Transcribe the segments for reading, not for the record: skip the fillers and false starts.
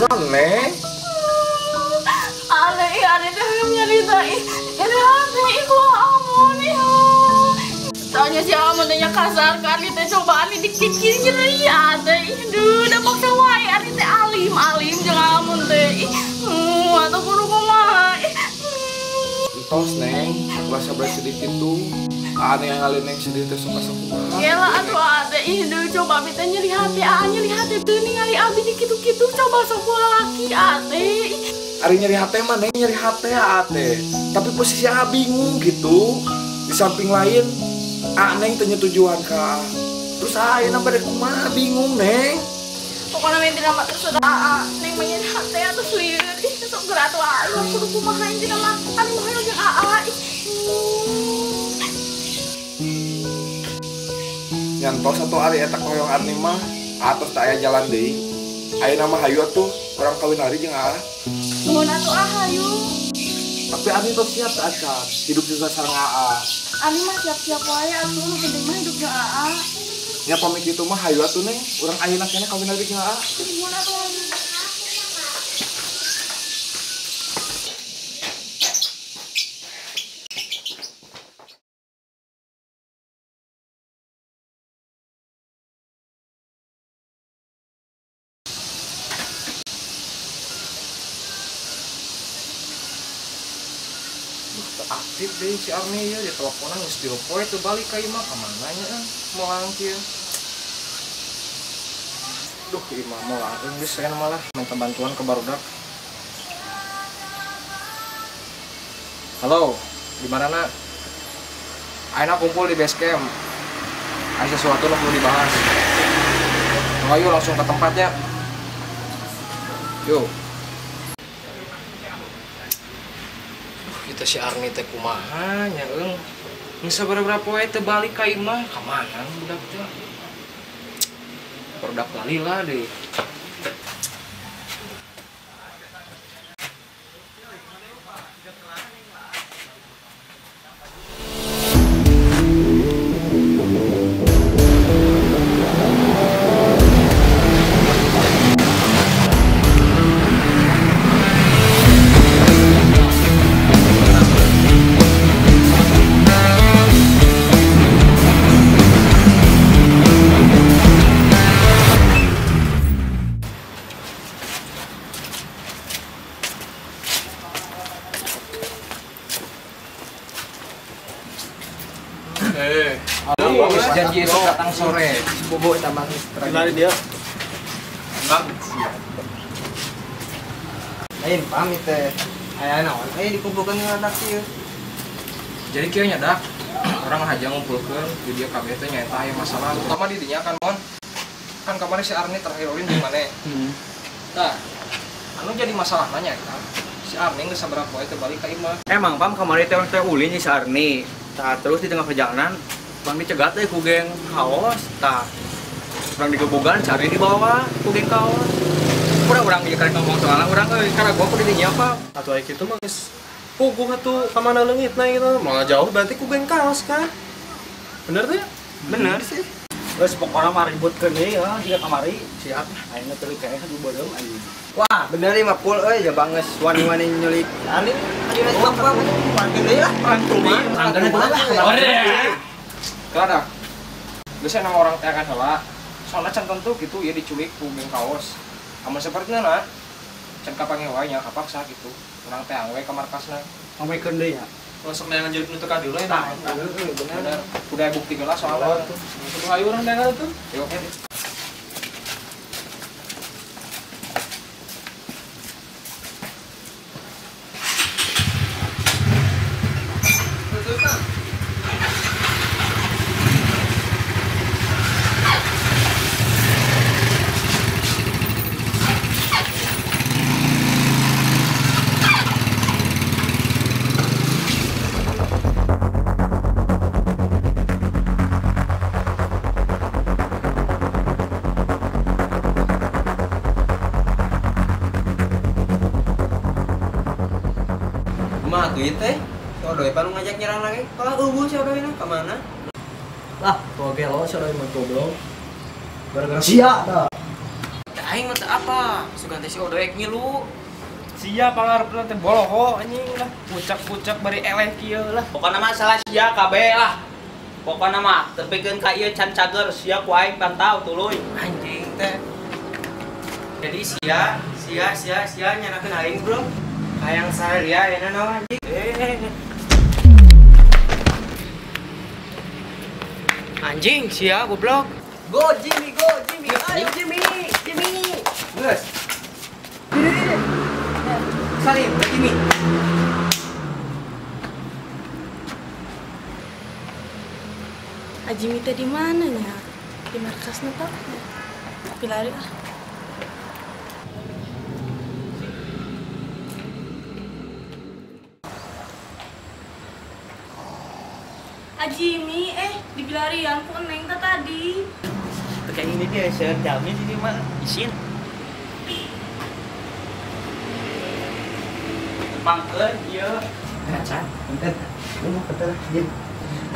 Hampura Neng. Aneh, aneh teh nyarita ih. Nyeri hati ibu amun ih. Soalnya si amun teh nya kasar ka Arni teh coba Arni dikikir nyeri ate ih. Duh, da maksa wae Arni teh alim-alim jeung amun teh. Ih, atuh kudu kumaha. Entos Neng, ulah sabar sedih kitu. Aneh yang ngalih Neng sedih teh sok asa kumaha. Gela atuh ate ih duh coba abi teh nyeri hati, aa nyeri hati teh ningali abi di kitu-kitu coba sok lalaki ate. Ari nyeri hati mah Neng nyeri hati ate. Tapi posisi A bingung gitu. Di samping lain A Neng teh nyetujuan ka. Terus A ayeuna bade kumaha bingung Neng. Pokoknya intina mah terus aa Neng mah nyeri hati atuh lieur. Ih sok geura atuh aa kudu kumaha intina mah anu mah hoyong jeung aa. Ih. Nyantos atau ari eta hoyong Arni mah atos teu aya jalan deui. Ayeuna mah hayu atuh urang kawin lari jeung aa. Nuhun atuh ah hayu. Tapi Arni tos siap teu acan hidup susah sareng aa. Arni mah siap-siap wae atuh nu penting mah hidup jeung aa. Nya pamit kitu mah hayu atuh Neng, urang ayeuna keneh kawin lari jeung aa. Nuhun atuh hayu. Aktif deh si Arni ya, di teleponan geus tilu poe teu balik ka imah ka mana nya moal kieu. Duh, imah moal geus aya malah minta bantuan ke barudak. Halo, di mana na? Ayeuna kumpul di base camp. Ada sesuatu nu perlu dibahas. Ayo langsung ke tempatnya. Yuk. Kita si Arni teh kumaha nya eung. Geus sabaraha poe teu balik ka imah, ka mana budak teh? Barudak lalila deui. Janji esok datang sore. Bobo tambah lari dia. Bang, siap. Lain pamit teh. Aya naon? Dikumpulkeun anak ieu. Jadi kieu nya dak. Urang haja ngumpulkeun di dieu kabeh teh nyaeta aya masalah terutama di dinya kan mon. Kan kamari si Arni terakhir ulin di mana? Tah, anu jadi masalahna nya eta. Si Arni geus sabaraha poe teu balik ka imah. Emang pam kamari teh teh ulin si Arni. Tah terus di tengah perjalanan bang dicegat teh ku geng kaos, tah urang digebogan cari di bawah ku geng kaos. Urang ieu karek ngomong soalna urang euy karena gua ku di dinya apa? Atuh aya kitu mah geus puguh atuh ka mana leungitna gitu. Malah jauh berarti ku geng kaos kan. Bener teh? Bener sih. Geus pokona mah ributkeun deui ya jiga kamari. Siap. Ayeuna teu kae kudu bodeum anjing. Wah, bener ieu mah pul euy ja bangeus wani-wani nyulik. Arni ayeuna mah perangkeun deui lah, perangkeun deui. Perangkeun lah. Kada. Biasanya nama orang teh akan heula. Soalnya can tentu gitu ya diculik ku geng kaos. Amun sapertina na can kapanggih wae nya kapaksa gitu. Urang teh we ka markasna. Pamekeun deui ya. Masuk neangan jadi penutup kadieu ya. Tah, bener. Udah bukti gelas soalnya. Kudu hayu urang neangan tuh. Yuk. Mah tuh teh, si Odoy pan ngajak nyerang lagi. Kalah eueuh si Odoy na ka mana? Lah, tuh gelo si Odoy mah goblok. Gara-gara sia dah. Aing mah teu apa, sugan teh si Odoy ngilu. Sia pangarepna teh boloho anjing lah, pucak-pucak bari eleh kieu lah. Pokona mah salah sia kabeh lah. Pokona mah tepikeun ka ieu can cager sia ku aing pantau tuluy. Anjing teh. Jadi sia sia sia sia nyanakeun aing, Bro. Hayang saria ayeuna naon anjing? Anjing sia goblok. Go Jimmy, go Jimmy. Ayo Jimmy, Jimmy. Geus. Salim, Jimmy. Ajimi teh di mana nya? Di markasna tah. Tapi lari ah. Ajimi dibilarian ku Neng teh tadi. Kayak ini dia seueur jalmi di dieu mah isin. Pangkeun ieu. Kaca, bentar. Ini bentar dia.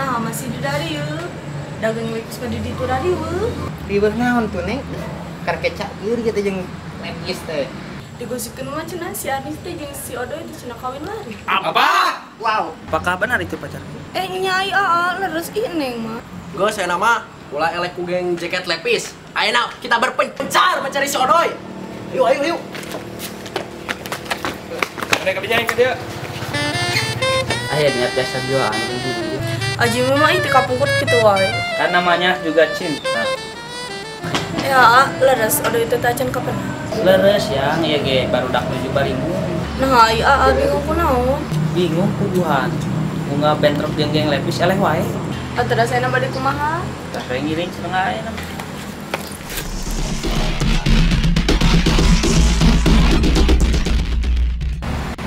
Nah, masih di dari yeuh. Dagang lepis mah di ditu dari weuh. Riweuh naon tuh, Neng? Karkeca geur gitu jeung lepis teh. Digosipkeun mah cenah si Arnis teh jeung si Odoy teh cenah kawin lari. Apa? Wow. Apakah benar itu pacar? Nyai aa leres ih Neng mah. Geus saya nama ulah elek ku geng jaket lepis. Ayeuna kita berpencar mencari si Odoy. Ayo ayo ayo. Mereka kabinya yang ke dia. Aya niat dasar jualan gitu. Aji mah ih teu kapungkur kitu wae. Kan namanya juga cinta. Ya, leres Odoy teh tacan kapan? Leres yang ieu ge barudak nuju baringung. Nah, ieu aa bingung kunaon? Bingung kuduhan. Bunga bentrok jeung geng lepis eleh wae. Atuh da saena bade kumaha? Tah we ngiring setengah ayeuna.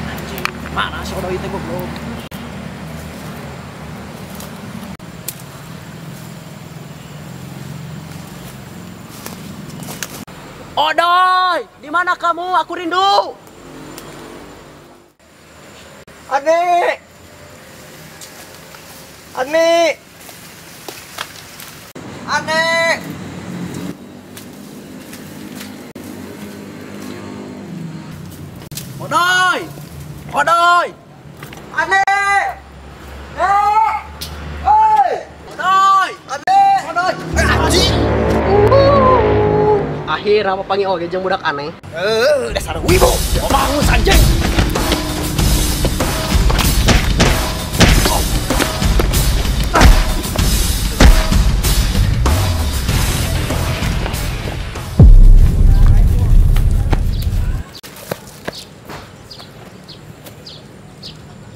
Anjing, mana si Odoy teh goblok? Odoy, di mana kamu? Aku rindu. Ane. Ane. Ane. Odoy. Odoy. Ane. Oi. Odoy. Ane. Odoy. Anjing. Akhir apa panggil oge jeung budak aneh. Dasar wibu. Bangus anjing.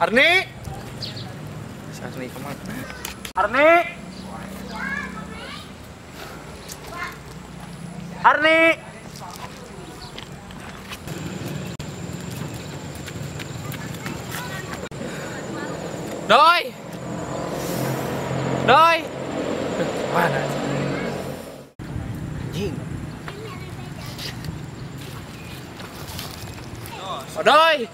Arni. Si Arni kemana? Arni. Arni. Doi. Doi. Mana? Anjing. Odoy.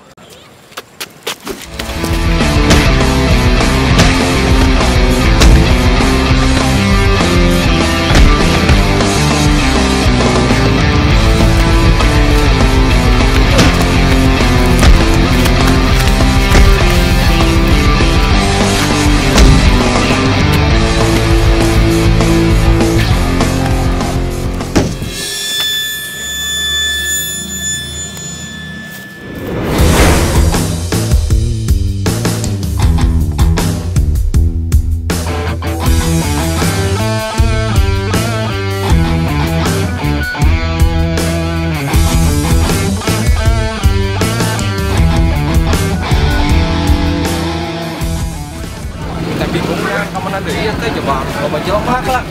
Bingungnya kemana deh ya teh coba loba jelema lah.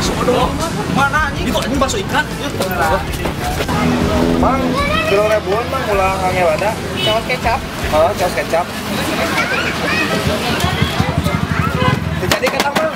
Sodo mana anjing? Itu anjing bakso ikan. Mang, kilo ribuan mang ulah ngange wadah. Saus kecap. Oh, saus kecap. Jadi kata mang.